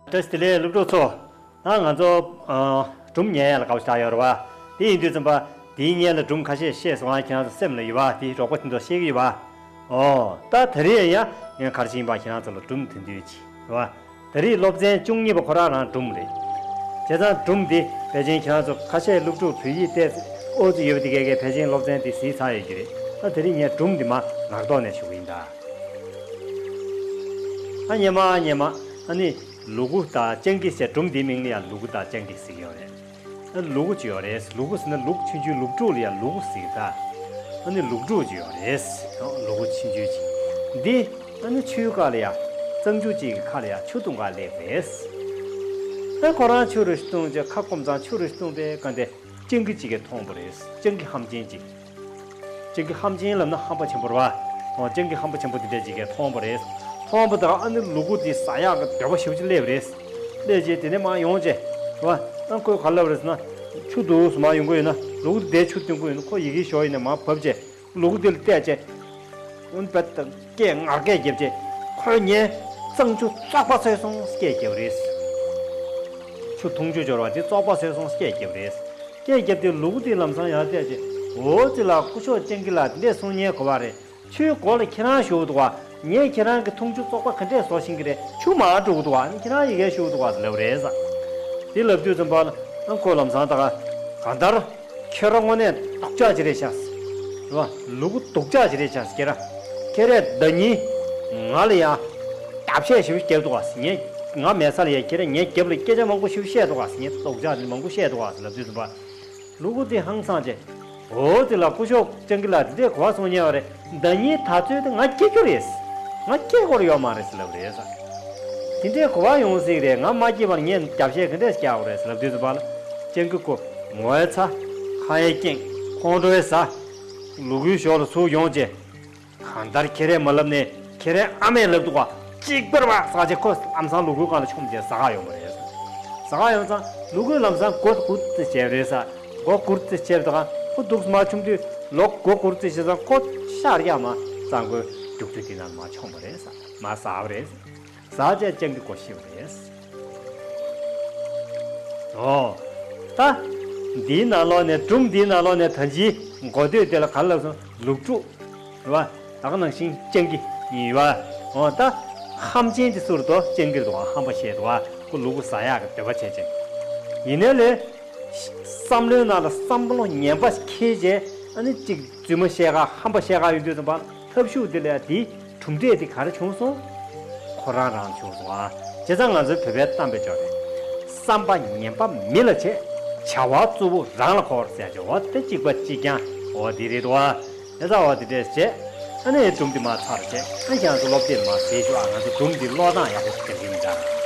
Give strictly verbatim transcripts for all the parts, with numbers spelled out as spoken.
བཀྲ་ཤིས་བདེ་ལེགས་སློབ་ཕྲུག་ཚོ། ད་ང་ཚོ་ཨ་སྒྲུང་ཉན་ཡ་ལ་དགའ་པོ་ཞེ་དྲག་ཡོད་རེད་བ། དེ་ཡིན་དུས་ཙམ་པ་དེའི་སྔོན་ལ་སྒྲུང་ཁ་ཤས་བཤད་སོང་ང་། ཁྱེད་རང་ཚོ་སེམས་ལ་ཡོད་བ། དེའི་རོགས་པ་དེ་ཚོ་ཤེས་ཀྱི་ཡོད་བ། ཨོ་ད་དེ་རིང་ཡང་ངས་ག་རེ་བྱེད་ཡིན་པ་ཁྱེད་རང་ཚོ་ལ་སྒྲུང་དེ་འདྲ་ཅིག་རེད་བ། དེ་རིང་སློབ་ཚན་བཅུ་གཉིས་པ་ཁོ་རང་རང་སྒྲུང་རེད། བྱས་ཙང་སྒྲུང་འདི་ཕལ་ཆེར་ཁྱེད་རང་ཚོ་ཁ་ཤས་སློབ་ཕྲུག་བོད་ཡིག་ཏོག་ཙམ་ཨོ་ཙི་ཡོད་པ་དེ་གས་གས་ཕལ་ཆེར་སློབ་ཚན་འདི་གཟིགས་ཚར་ཡོད་ཀྱི་རེད། ད་དེ་རིང་ངས་སྒྲུང་འདི་མར་ངག་ཐོག་ནས་ཞུ་གི་ཡིན་ད། ཨ་སྔོན་མ་སྔོན་མ་ཨ་ནི་ལུ་གུ་དང་སྤྱང་ཀི་ཟེར། སྒྲུང་འདིའི་མིང་ལ་ཡང་ལུ་གུ་དང་སྤྱང་ཀི་ཟེར་གྱི་ཡོད་རེད། ཨ་ལུ་གུ་ཅིག་ཡོད་རེད། ལུ་གུ་ཟེར་ན་ལུག་ཆུང་ཆུང་ལུག་ཕྲུག་ལ་ཡང་ལུ་གུ་ཟེར་གྱི་ད། ཨ་ནི་ལུག་ཕྲུག་ཅིག་ཡོད་རེད། ལུ་གུ་ཆུང་ཆུང་ཅིག་འདི་ཨ་ནི་ཆུའི་ཁ་ལ་ཡང་གཙང་ཆུ་ཅིག་གི་ཁ་ལ་ཡང་ཆུ་འཐུང་ག་སླེབས་རེད། ཨ་ཁོ་རང་ཆུ་རུ་འཐུང་བྱས་ཁ་སྐོམ་ཙང་ཆུ་རུ་འཐུང་བས་ག་འདི་སྤྱང་ཀི་ཅིག་གིས་མཐོང་བ་རེད། སྤྱང་ཀི་ཧམ་ཆེན་ཅིག་སྤྱང་ཀི་ཧམ་ཆེན་ལབ་ན་ཧམ་པ་ཆེན་པོ་རེད་བ། ཨོ་སྤྱང་ཀི་ཧམ་པ་ཆེན་པོ་དེ་འདྲ་ཅིག་གིས་མཐོང་བ་རེད། མཐོང་བ་དང་ཨ་ནི་ལུ་གུ་དེ་ཟ་ཡག་གི་འདོད་པ་ཞེ་པོ་ཅིག་སླེབས་རེད། སླེབས་རྗེས་དེ་ནས་མར་ཡོང་རྗེས་རེད་བ། ཨ་ཁོས་ག་ལབ་རེད་ཟེར་ན། ཆུ་འདུག་སེ་མར་ཡོང་གི་ཡོད་ན་ལུ་གུ་དེ་ཆུ་འཐུང་གི་ཡོད་ན། ཁོ་ཡི་གེ་ཞོག་ཡིན་ན་མར་བབས་རྗེས་ལུ་གུ་དེ་ལ་བལྟས་རྗེས། འོན་པད་དང་སྐད་ངར་སྐད་བརྒྱབ་རྗེས་ཁོས་ངའི་གཙང་ཆུ་བཙོག་པ་བཟོས་སོང་སྐད་བརྒྱབ་རེད། ཆུ་འཐུང་ཆུ་འབྱོར་བ་དེ་བཙོག་པ་བཟོས་སོང་སྐད་བརྒྱབ་རེད། སྐད་བརྒྱབ་དུས་ལུ་གུ་དེ་ལམ་སང་ཡར་བལྟས་རྗེས། འོ་ཙི་ལ་སྐུ་ཞབས་སྤྱང་ཀི་ལགས་དེ་འདྲས་གསུང་མཁན་གོ་བ་རེད། ཆུའི་མགོ་ལ་ཁྱེད་རང་བཞུགས་འདུག་བ། ངས་ཁྱེད་རང་གི་འཐུང་ཆུ་བཙོག་པ་ག་འདྲས་བཟོ་ཤེས་ཀྱི་རེད། ཆུ་མར་འགྲོ་གི་འདུག་བ། ཁྱེད་རང་ཡི་གེ་ཞུ་འདུག་བ་ལབ་རེད་ཟེར། དེ་ལབ་དུས་ཙམ་པ་ལ་ཁོ་ལམ་སང་ད་ག་གང་ལྟར་ཁྱེད་རང་དངོས་གནས་སྡུག་ཅག་ཅིག་རེད་ཤག་ཟེར་བ། ལུ་གུ་སྡུག་ཅག་ཅིག་རེད་ཤག་ཟེར། ཁྱེད་རང་ཁྱེད་རང་ཟླ་ཉིན་ང་ལ་ཡང་རྒྱབ་བཤད་ཞེ་པོ་བརྒྱབ་འདུག་བ་ཟེར། ངས་ང་མེད་ས་ལ་ཡང་ཁྱེད་རང་ངའི་རྒྱབ་ལ་སྐད་ཆ་མང་པོ་ཞེ་པོ་བཤད་འདུག་བ་ཟེར། ངས་སྡུག་ཅག་དེ་མང་པོ་བཤད་འདུག་བ་ཟེར་ལབ་དུས་ཙམ་པ། ལུ་གུ་དེ་ཧང་སངས་བྱས། འོ་དེ་ལ་སྐུ་ཞབས་སྤྱང་ཀི་ལགས་དེ་འདྲས་གོ་བ་སོང་ཉེ་བ་རེད། ཟླ་ཉིན་ད་ཚོད་དེ་ང་སྐྱེ་རྒྱུ་རེད། ང་སྐྱེ་དགོས་ཡོད་མ་རེད་ཟེར་ལབ་རེད་ཟེར། དེ་འདྲས་གོ་བ་ཡོང་སྲིད་རེད། ང་མ་སྐྱེས་པར་ངས་རྒྱབ་བཤད་ག་འདྲས་རྒྱག་དགོས་རེད་ཟེར་ལབ་དུས་ཙམ་པ་ལ། སྤྱང་ཀི་ཁོ་ངོ་ཚ་ཁ་ཡ་སྐྱེངས་ཁོང་ཁྲོ་ཡ་ཟ། ལུ་གུའི་ཞོར་ལ་ཚུར་ཡོང་བྱས། གང་ལྟར་ཁྱེད་རས་མ་ལབ་ནས་ཁྱེད་རའི་ཨ་མས་ལབ་འདུག་ག་གཅིག་པར་བ་ཟེར་བྱས་ཁོ་ལམ་སང་ལུ་གུའི་སྒང་ལ་མཆོངས་བྱས་ཟ་ག་ཡོང་བ་རེད། ཟ་ག་ཡོང་ཙང་ལུ་གུས་ལམ་སང་མགོ་སྒུར་ཙམ་བྱས་པ་རེད་ཟེར། མགོ་སྒུར་ཙམ་བྱས་པ་དང་ཁོ་འདུག་སེ་མར་མཆོང་དུས་ལོག་མགོ་སྒུར་ཙམ་བྱས་ཙང་ཁོ་ཤར་རྒྱག་མར་གཙང་པོའི་རྒྱུག་ཆུ་དེ་ནང་མར་མཆོངས་པ་རེད་ཟེར། མར་ཟགས་པ་རེད་ཟེར། ཟགས་བྱས་སྤྱང་ཀི་མགོ་ཤི་བ་རེད། ཨོ། ད། འདིའི་ནང་ལོགས་ནས་སྒྲུང་འདིའི་ནང་ལོགས་ནས་ད་ཅིའི་མགོ་སྟོད་དེ་ལ་ག་རེ་ལབ་སོང་། ལུག་ཕྲུག་རེད་བ། ད་ག་ནང་བཞིན་སྤྱང་ཀི་ཡིན་བ། ཨོ་ད། ཧམ་ཆེན་དེ་སུ་རེད་དོ། སྤྱང་ཀི་རེད་དོ། ཧམ་པ་བཤད་འདུག་བ། ཁོ་ལུ་གུ་ཟ་ཡག་གི་འདོད་པ་བྱས་བྱས། ཡིན་ནའི་ལས། བསམ་བློའི་ནང་ལ་བསམ་བློ་ངན་པ་འཁྱེར་བྱས་ཨ་ནི་གཅིག་རྫུན་མ་བཤད་ག་ཧམ་པ་བཤད་ག་ཡོང་དུས་ཙམ་པ་ཐབས་ཤུགས་དེ་ལས་དེའི་གྲུབ་འབྲས་དེ་ག་རེ་བྱུང་སོང་། ཁོ་རང་རང་བྱུང་སོང་ཨ། བྱས་ཙང་ང་ཚོའི་བོད་པའི་གཏམ་དཔེ་ཅིག་ཡོད་རེད། བསམ་པ་ངན་པ་མི་ལ་བྱེད། བྱ་བ་རྩུབ་པོ་རང་ལ་འཁོར་ཟེར་ཅིག་འོ་དེ་གཅིག་པ་གཅིག་རྐྱང་འོ་དེ་རེད་དོ་ཨ། བྱས་ཙང་འོ་དེ་འདྲས་བྱས། ཨ་ནི་སྒྲུང་འདི་མར་ཚར་བྱས། ཨ་ཁྱེད་རང་ཚོ་སློབ་དེབ་མར་གཟིགས་ཤོག་ཨ། ང་ཚོ་སྒྲུང་འདི་ཀློག་སྟངས་ཡག་པོ་ཞིག་རྒྱག་གི་ཡིན་ད།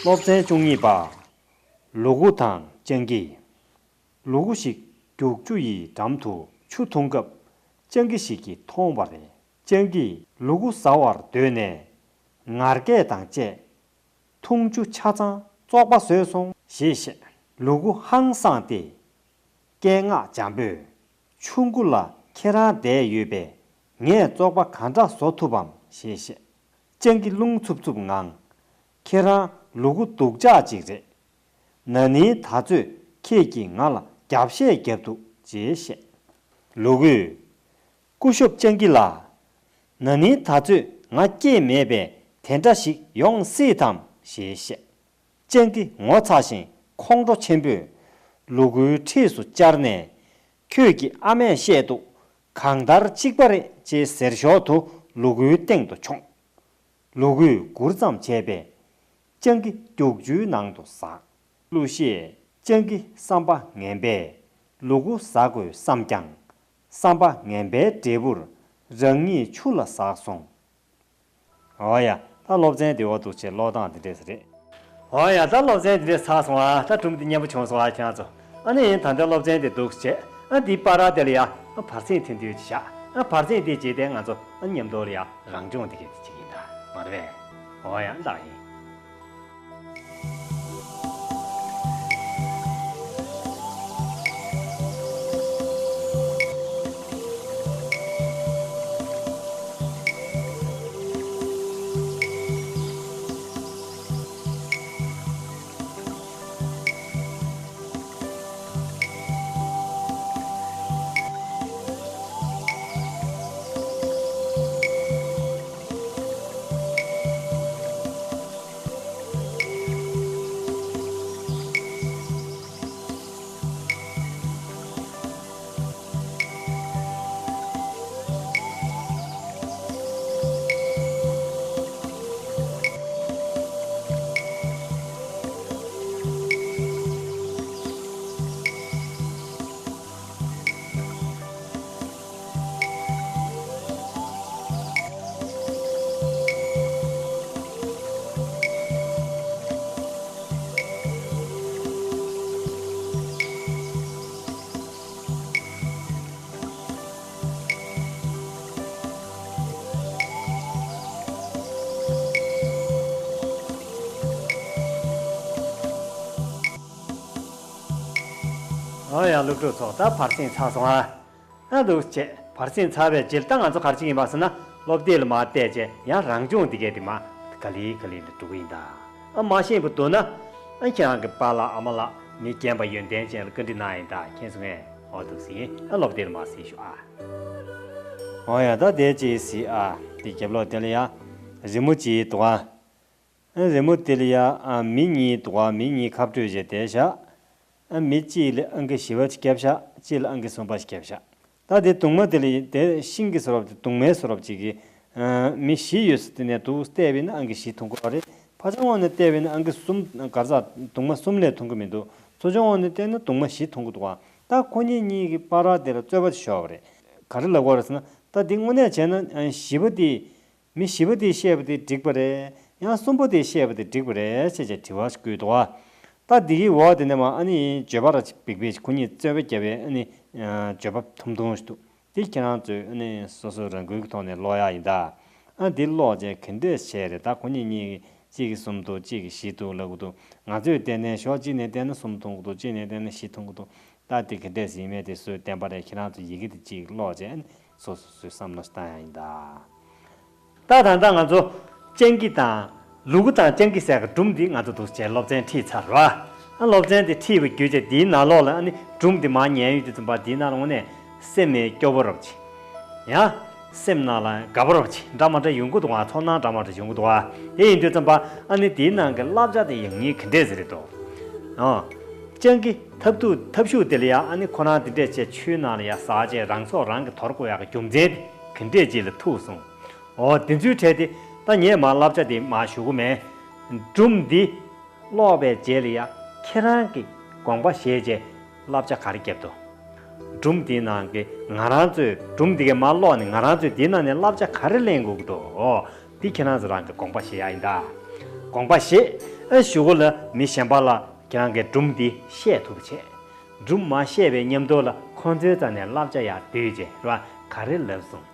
སློབ་ཚན་བཅུ་གཉིས་པ། ལུ་གུ་དང་སྤྱང་ཀི། ལུ་གུ་ཞིག་རྒྱུག་ཆུ་ཡི་འགྲམ་དུ་ཆུ་འཐུང་སྐབས་སྤྱང་ཀི་ཞིག་གིས་མཐོང་བ་རེད། སྤྱང་ཀིས་ལུ་གུ་ཟ་བར་འདོད་ནས་ངར་སྐད་དང་བཅས། འཐུང་ཆུ་ཆ་ཚང་བཙོག་པ་བཟོས་སོང་ཞེས་བཤད། ལུ་གུ་ཧང་སངས་ཏེ། སྐད་ངག་འཇམ་པོས། ཆུ་མགོ་ལ་ཁྱེད་རང་བསྡད་ཡོད་པས་ངས་བཙོག་པ་གང་འདྲ་བཟོ་ཐུབ་བམ་ཞེས་བཤད། སྤྱང་ཀི་རླུང་འཚུབ་འཚུབ་ངང་། ཁྱེད་རང་ལུ་གུ་སྡུག་ཅག་ཅིག་རེད། ན་ནིང་ད་ཚོད་ཁྱེད་ཀྱིས་ང་ལ་རྒྱབ་བཤད་བརྒྱབ་འདུག་ཅེས་བཤད། ལུ་གུས། སྐུ་ཞབས་སྤྱང་ཀི་ལགས། ན་ནིང་ད་ཚོད་ང་སྐྱེས་མེད་པས་དེ་འདྲ་ཞིག་ཡོང་སྲིད་དམ་ཞེས་བཤད། སྤྱང་ཀི་ངོ་ཚ་ཞིང་ཁོང་ཁྲོ་ཆེན་པོས་ལུ་གུའི་འཁྲིས་སུ་བཅར་ནས། ཁྱོད་ཀྱི་ཨ་མས་བཤད་འདུག་གང་ལྟར་གཅིག་པ་རེད་ཅེས་ཟེར་ཞོར་དུ་ལུ་གུའི་སྟེང་དུ་མཆོངས། ལུ་གུས་སྒུར་ཙམ་བྱས་པས། སྤྱང་ཀི་རྒྱུག་ཆུའི་ནང་དུ་ཟགས། གླུ་གཞས། སྤྱང་ཀི་བསམ་པ་ངན་པས་ལུ་གུ་ཟ་དགོས་བསམ་ཀྱང་། བསམ་པ་ངན་པའི་འབྲས་བུར་རང་ཉིད་ཆུ་ལ་ཟགས་སོང་། འོ་ཡ། ད་སློབ་ཚན་འདི་འོ་འདུག་བྱས་ཀློག་སྟངས་འདི་འདྲས་རེད། འོ་ཡ། ད་སློབ་ཚན་འདི་འདྲས་ཚར་སོང་ཨ། ད་སྒྲུང་འདི་སྙན་པོ་བྱུང་སོང་ཨ་ཁྱེད་རང་ཚོ། ཨ་ནི་ད་ལྟ་སློབ་ཚན་འདི་འདུག་བྱས། ཨ་འདིའི་བར་དེ་ལ་ཡ། ཨ་བར་གསེང་ཐེངས་དུས་བཞག་ཨ་བར་གསེང་འདི་རྗེས་དེ་ང་ཚོ་ཨ་མཉམ་དུ་ལ་ཡ་རང་སྦྱོང་འདི་གས་འདི་བྱེད་ཀྱི་ཡིན་ད། མ་རེད་པས། འོ་ཡ། ལགས་ཡིན། ཨོ་ཡ། སློབ་ཕྲུག་ཚོ། ད་བར་གསེང་ཚར་སོང་ཨ། ཨ་འདུག་བྱས། བར་གསེང་ཚར་བའི་རྗེས་ད་ང་ཚོ་ག་རེ་བྱེད་ཀྱི་ཡིན་པ་ཟེར་ན། སློབ་དེབ་ལ་མར་བལྟས་བྱས་ཡང་རང་སྦྱོང་འདི་གས་དེ་མར་ག་ལེ་ག་ལེ་ལ་འགྲོ་གི་ཡིན་ད། ཨ་མ་ཤེས་པ་འདུག་ན། ཨ་ཁྱེད་རང་གི་པཱ་ལགས་ཨ་མ་ལགས་མི་རྒན་པ་ཡོན་ཏན་ཅན་ལ་བཀའ་འདྲི་གནང་ཡིན་ད། མཁྱེན་སོང་ངས། ཨོ་འདུག་ཟེར། ཨ་སློབ་དེབ་ལ་མར་གཟིགས་ཤོག་ཨ། ཨོ་ཡ། ད་དེ་ཅིག་གཟིགས་ཨ། དེ་རྒྱབ་ལོགས་དེ་ལ་ཡ་རི་མོ་ཅིག་འདུག་ཨ། ཨ་རི་མོ་དེ་ལ་ཡ་ཨ་མི་གཉིས་འདུག་ཨ། མི་གཉིས་ཁ་སྤྲོད་བྱས་བསྡད་ཤག་ཨ་མི་གཅིག་ལ་ཨང་ཀི་བཞི་པ་ཞིག་བརྒྱབ་ཤག་གཅིག་ལ་ཨང་ཀི་གསུམ་པ་ཞིག་བརྒྱབ་ཤག་ད་དེ་གདུང་མ་དེ་ལ་དེ་ཤིང་གི་བཟོ་རབས་དེ། གདུང་མའི་བཟོ་རབས་ཅིག་གི་ཨ་མི་བཞི་ཡོད་ས་དེ་ནས་འདུག་བལྟས་པ་ཡིན་ན་ཨང་ཀི་བཞི་ཐོན་གྱི་ཡོད་རེད། ཕར་ཕྱོགས་ནས་བལྟས་པ་ཡིན་ན་ཨང་ཀི་གསུམ། ག་རེ་ཟ། གདུང་མ་གསུམ་ལས་ཐོན་གྱི་མི་འདུག་ཚུར་ཕྱོགས་ནས་བལྟས་ན་གདུང་མ་བཞི་ཐོན་གྱི་འདུག་ཨ། ད་ཁོ་གཉིས་གཉིས་ཀྱི་བར་དེ་ལ་རྩོད་པ་ཅིག་ཤོར་བ་རེད། ག་རེ་ལབ་དགོས་རེད་ཟེར་ན། ད་འདི་དངོས་གནས་བྱས་ན་ཨ་བཞི་པ་དེ། མི་བཞི་པ་དེས་བཤད་པ་དེ་འགྲིག་པ་རེད། ཡང་གསུམ་པ་དེས་བཤད་པ་དེ་འགྲིག་པ་རེད་ཅེས་བྱས་དྲི་བ་ཞིག་བཀོད་འདུག་བ། ད་འདི་གི་འོག་དེ་ནས་མར་ཨ་ནི་བརྗོད་པ་ར་ཅིག་བིག་བིག་ཅིག་ཁོ་གཉིས་རྩོད་པ་བརྒྱབ་པའི་ཨ་ནི་བརྗོད་པ་ཐུང་ཐུང་ཞིག་འདུག་དེ་ཁྱེད་རང་ཚོས་ཨ་ནི་སོ་སོ་རང་འགུལ་གྱི་ཐོག་ནས་ཀློག་ཡག་ཡིན་ད། ཨ་འདི་ཀློག་བྱས་ག་འདྲས་བྱས་རེད། ད་ཁོ་གཉིས་གཉིས་ཀྱིས་གཅིག་གིས་གསུམ་འདུག་གཅིག་གིས་བཞི་འདུག་ལབ་གི་འདུག་ང་ཚོས་བལྟས་ནས་ཕྱོགས་གཅིག་ནས་བལྟས་ན་གསུམ་མཐོང་གི་འདུག་གཅིག་ནས་བལྟས་ན་བཞི་མཐོང་གི་འདུག་ད་དེ་ག་འདྲས་ཡིན་མེད་དེ་སུས་བསྟན་པ་རེད། ཁྱེད་རང་ཚོ་ཡི་གེ་དེ་གཅིག་ཀློག་བྱས་ཨ་ནི་སོ་སོ་སོའི་བསམ་བློ་བཏང་ཡག་ཡིན་ད། ད་ད་ལྟ་ང་ཚོ་སྤྱང་ཀི་དང་ལུ་གུ་དང་སྤྱང་ཀི་ཟེར་གི་སྒྲུང་འདི་ང་ཚོ་འདུག་སེ་བྱས་སློབ་ཚན་ཁྲིད་ཚར་བ། ཨ་སློབ་ཚན་དེ་ཁྲིད་པ་བརྒྱུད་བྱས་འདིའི་ནང་ལོགས་ལ་ཨ་ནི་སྒྲུང་འདི་མར་ཉན་ཡོང་དུས་ཙམ་པ་འདིའི་ནང་ལ་དངོས་གནས་སེམས་ནས་སྐྱོ་པོ་རབ་ཅིག་ཡང་སེམས་ནང་ལ་དགའ་པོ་རབ་ཅིག་འདྲ་མ་འདྲ་ཡོང་གི་འདུག་ཨ། ཚོར་སྣང་འདྲ་མ་འདྲ་ཡོང་གི་འདུག་ཨ། དེ་ཡིན་དུས་ཙམ་པ་ཨ་ནི་དེའི་ནང་གི་བསླབ་བྱ་དེ་ཡང་སྙིང་གི་འདྲས་ཟེར་རེད་དོ། ཨ་སྤྱང་ཀི་ཐབས་སྡུག་ཐབས་ཤུགས་དེ་ལ་ཡང་ཨ་ནི་ཁོ་རང་དེ་འདྲས་བྱས་ཆུའི་ནང་ལ་ཡང་ཟག་བྱས་རང་སྲོག་རང་གིས་དོར་དགོས་ཡག་གི་རྒྱུ་མཚན་དེ་ག་འདྲས་ཅིག་ལ་ཐུག་སོང་། ཨོ་དེ་ཚོའི་གྲས་དེ་ད་ངས་མར་བསླབ་བྱ་དེ་མར་ཞུ་གི་མེད། སྒྲུང་འདི་ཀློག་པའི་རྗེས་ལ་ཡང་ཁྱེད་རང་གིས་དགོངས་པ་བཞེས་བྱས་བསླབ་བྱ་ག་རེ་བརྒྱབ་འདུག་སྒྲུང་འདིའི་ནང་གི་ང་རང་ཚོས་སྒྲུང་འདི་གའི་མར་ཀློག་ནས་ང་རང་ཚོས་འདིའི་ནང་ནས་བསླབ་བྱ་ག་རེ་ལེན་དགོས་ཀྱི་འདུག་འོ་འདི་ཁྱེད་རང་ཚོ་རང་གིས་དགོངས་པ་བཞེས་ཡག་ཡིན་ད། དགོངས་པ་བཞེས། ཨ་གཞུག་གུ་ལ་མི་གཞན་པ་ལ་ཁྱེད་རང་གིས་སྒྲུང་འདི་བཤད་ཐུབ་པ་བྱས། སྒྲུང་མར་བཤད་པའི་མཉམ་དུ་ལ་ཁོང་ཚོའི་རྩ་ནས་བསླབ་བྱ་ཡར་བསྡུས་བྱས་ར་ག་རེ་ལབ་སོང་།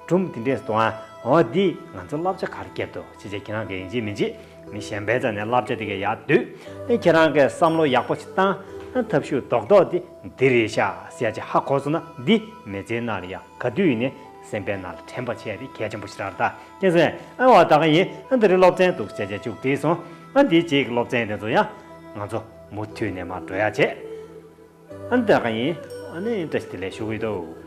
སྒྲུང་འདི་འདྲས་སུ་འདུག་ཨ། འོ་འདིས་ང་ཚོ་བསླབ་བྱ་ག་རེ་བརྒྱབ་འདུག་ཅེས་བྱས་ཁྱེད་རང་གིས་ཡིན་གཅིག་མིན་གཅིག་མི་གཞན་པའི་རྩ་ནས་བསླབ་བྱ་དེ་གའི་ཡར་བསྡུས། ཨེ་ཁྱེད་རང་གིས་བསམ་བློ་ཡག་པོ་ཞིག་བཏང་། ཨེ་ཐབས་ཤུགས་རྡོག་རྡོག་འདི་འདི་རེད་ཤག་ཟེར་ཡག་ཅིག་ཧ་གོ་སོང་ན་འདི་མི་ཚེའི་ནང་ལ་ཡང་ག་དུས་ཡིན་ནའི་སེམས་པའི་ནང་ལ་དྲན་པ་བྱས་ཏེ་གལ་ཆེན་པོ་ཞིག་རེད་ད། མཁྱེན་སོང་ངས། ཨེ་འོ་ད་ག་ཡིན། ཨེ་འདི་རིང་སློབ་ཚན་འདུག་བྱས་བྱས་མཇུག་བསྒྲིལ་སོང་། ཨེ་འདིའི་རྗེས་ཀྱི་སློབ་ཚན་དེ་ཚོ་ཡང་ང་ཚོ་མུ་མཐུད་ནས་མར་འགྲོ་ཡག་བྱས། ཨ་ནི་ད་ག་ཡིན། ཨ་ནི་བཀྲ་ཤིས་བདེ་ལེགས་ཞུ་གི་ཡོད་དོ།